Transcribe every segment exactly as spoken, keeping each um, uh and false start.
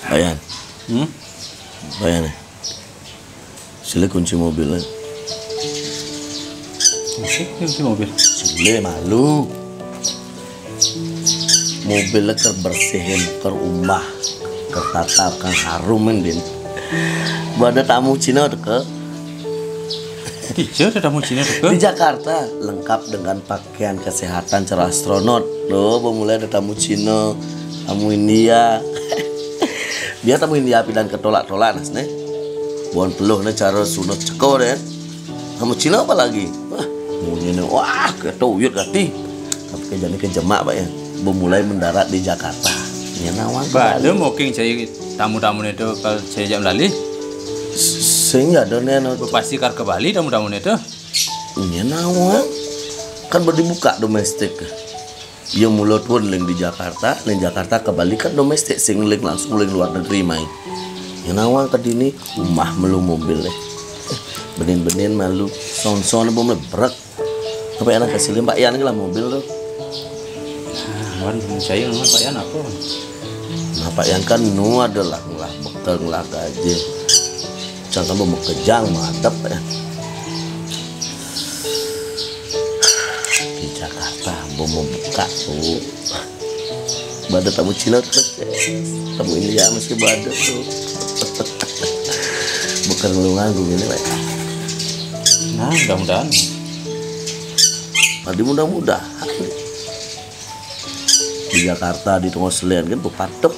Pak Yan. Hmm? Pak Yan, eh. Sini kunci mobilnya. Kunci, kunci mobil. Sini malu. Mobilnya ker bersihin, ker umbah, ker tata, ker harumin, Din. Ba ada tamu Cina teka. Iya, ada tamu Cina teka. Di Jakarta, lengkap dengan pakaian kesehatan cara astronot. Tuh, ba mulai ada tamu Cina, tamu India. Biar tamu India pidan ketolak-tolak, nas, nih. Bon peluh, nih, cara sunat ceko, deh. Tamu Cina apa lagi? Wah, munyi, nih. Wah, kita uyut gati. Tapi ke jadi ke jemak, Pak, ya. Ba mulai mendarat di Jakarta. Ini nawang Ba ada kembali. Moking cai tamu-tamu itu kalau cai jak melali. Sehingga ada, nih, anu. Ba pasti kar ke Bali tamu-tamu itu. Iya, nawang. Kan ba dibuka domestik. Ia mula tuan ling di Jakarta, ling Jakarta ke Bali kan domestik, sing ling langsung ling luar negeri mai. Ia nawang ke dini, umbah malu mobil, eh. Benin-benin malu, son-son ba mulai brek. Apa yang kasih ling Pak Yan ke lah mobil tu? Nah, wan, saya nama Pak Yan apa? Nah, Pak Yan kan nu adalah ngelah bekel, ngelah gaji. Jangan ba makejang, madep, ya. Di Jakarta, ba mau buka tu. Ba ada tamu Cina tu. Tamu India masih ba ada tu. Bukan lu nganggu ini, Pak. Nah, mudah-mudahan. Tadi mudah-mudahan. Di Jakarta, di tengah selian kan, ba patuh.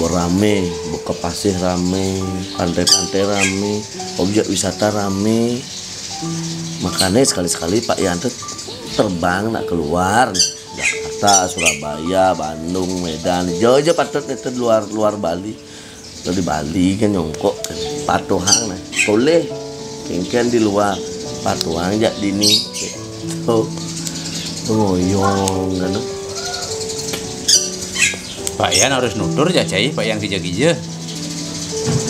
Ba rame, ba ke pasih rame, pantai-pantai rame, objek wisata rame. Makanya sekali-sekali Pak Yan tu terbang nak keluar. Jakarta, Surabaya, Bandung, Medan, jauh-jauh patut nih tu luar, luar Bali. Kalau di Bali kan nyongkok kan. Patuhang, nah. Boleh. Kengken di luar. Patuhang jak dini. Tuh. Tuh ngoyong kan. Pak Yan harus nutur ya, cai. Pak Yan kerja-kerja.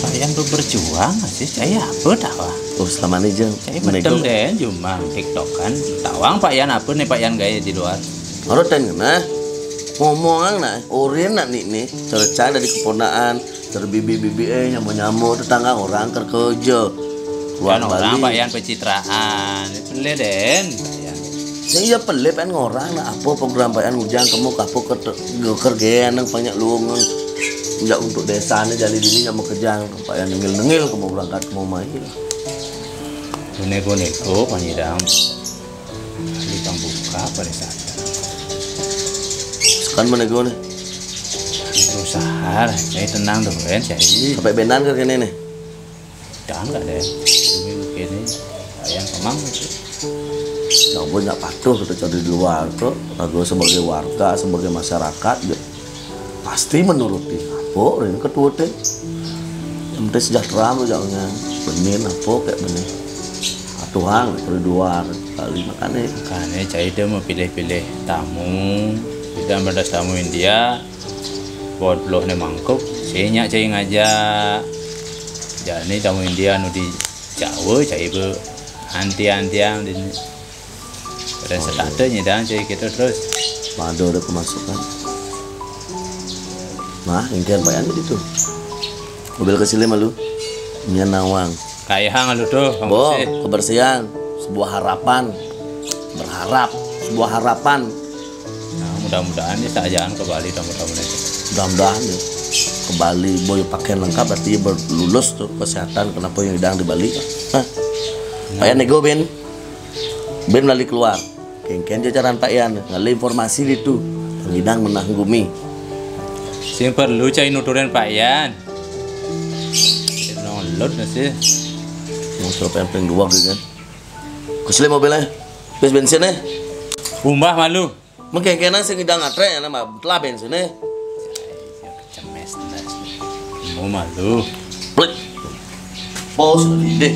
Pak Yan tu berjuang sih, cai apa tak wah. Oh, selama ni je. Cai betul deh, cuma TikTok kan. Tawang Pak Yan apa nih Pak Yan gaya di luar. Orang ten kena. Ngomong ang nah, orin nak ni ni. Cerca dari keponaan. Terbibi-bibi, eh, nyamuk-nyamuk tetangga orang kerja. Keluar kan orang Bali. Pak Yan pencitraan. Pelit, Den. Pak Yan. Saya iya pelit, Pak Yan, ngorang nak apa program Pak Yan ngujang kamu ke apa ke, ke kerja nang banyak luang. Tidak untuk desa ni jadi dini nyamuk kejang. Pak Yan nengil-nengil kamu berangkat mau main. Neko-neko, Pak Nyidam. Di pang buka pariwisata. Sekan menego nih. Berusaha, cai tenang dulu, Ren, cai. Sampai benan ke kene nih? Dan nggak ada. Bumi begini, yang kemang itu. Ya ampun, nggak patuh kita cari di luar tuh. Lagu sebagai warga, sebagai masyarakat, ya. Pasti menuruti. Apa, Rin, ketua teh? Yang penting sejahtera, lu jangan benin apa kayak benin. Atuhang, dari luar, kali makanya. Makanya, cai dia mau pilih-pilih tamu. Kita ada tamu India, buat belum nih mangkuk, senya cai ngajak. Jadi tamu India nu di Jawa, cai bu anti-antian di pada setata nyidang cai kita terus. Mado ada pemasukan. Nah, ingkian Pak Yan gitu. Mobil kecilnya malu. Nya nawang. Kayak hang lu tuh, Kang Bo, Besi. Kebersihan, sebuah harapan. Berharap, sebuah harapan. Nah, mudah-mudahan ya saja ke Bali tamu-tamu itu. Mudah-mudahan ya. Ke Bali, boy pakaian lengkap, berarti ber-, lulus tuh kesehatan. Kenapa yang hidang di Bali? Hah? Nah. Pak Yan nego, Ben. Ben lali keluar. Kengken jajaran Pak Yan, ngalih informasi ditu. Pengidang menang gumi. Sing perlu cai nuturin Pak Yan. Nolot nasi. Mau suruh pempeng dua gitu kan. Kusli mobilnya. Bis bensin eh. Umbah malu. Mengkengkena sing ngidang ngatre ya nama telah bensin eh. Cemes tenan. Mau malu. Plik. Pos deh.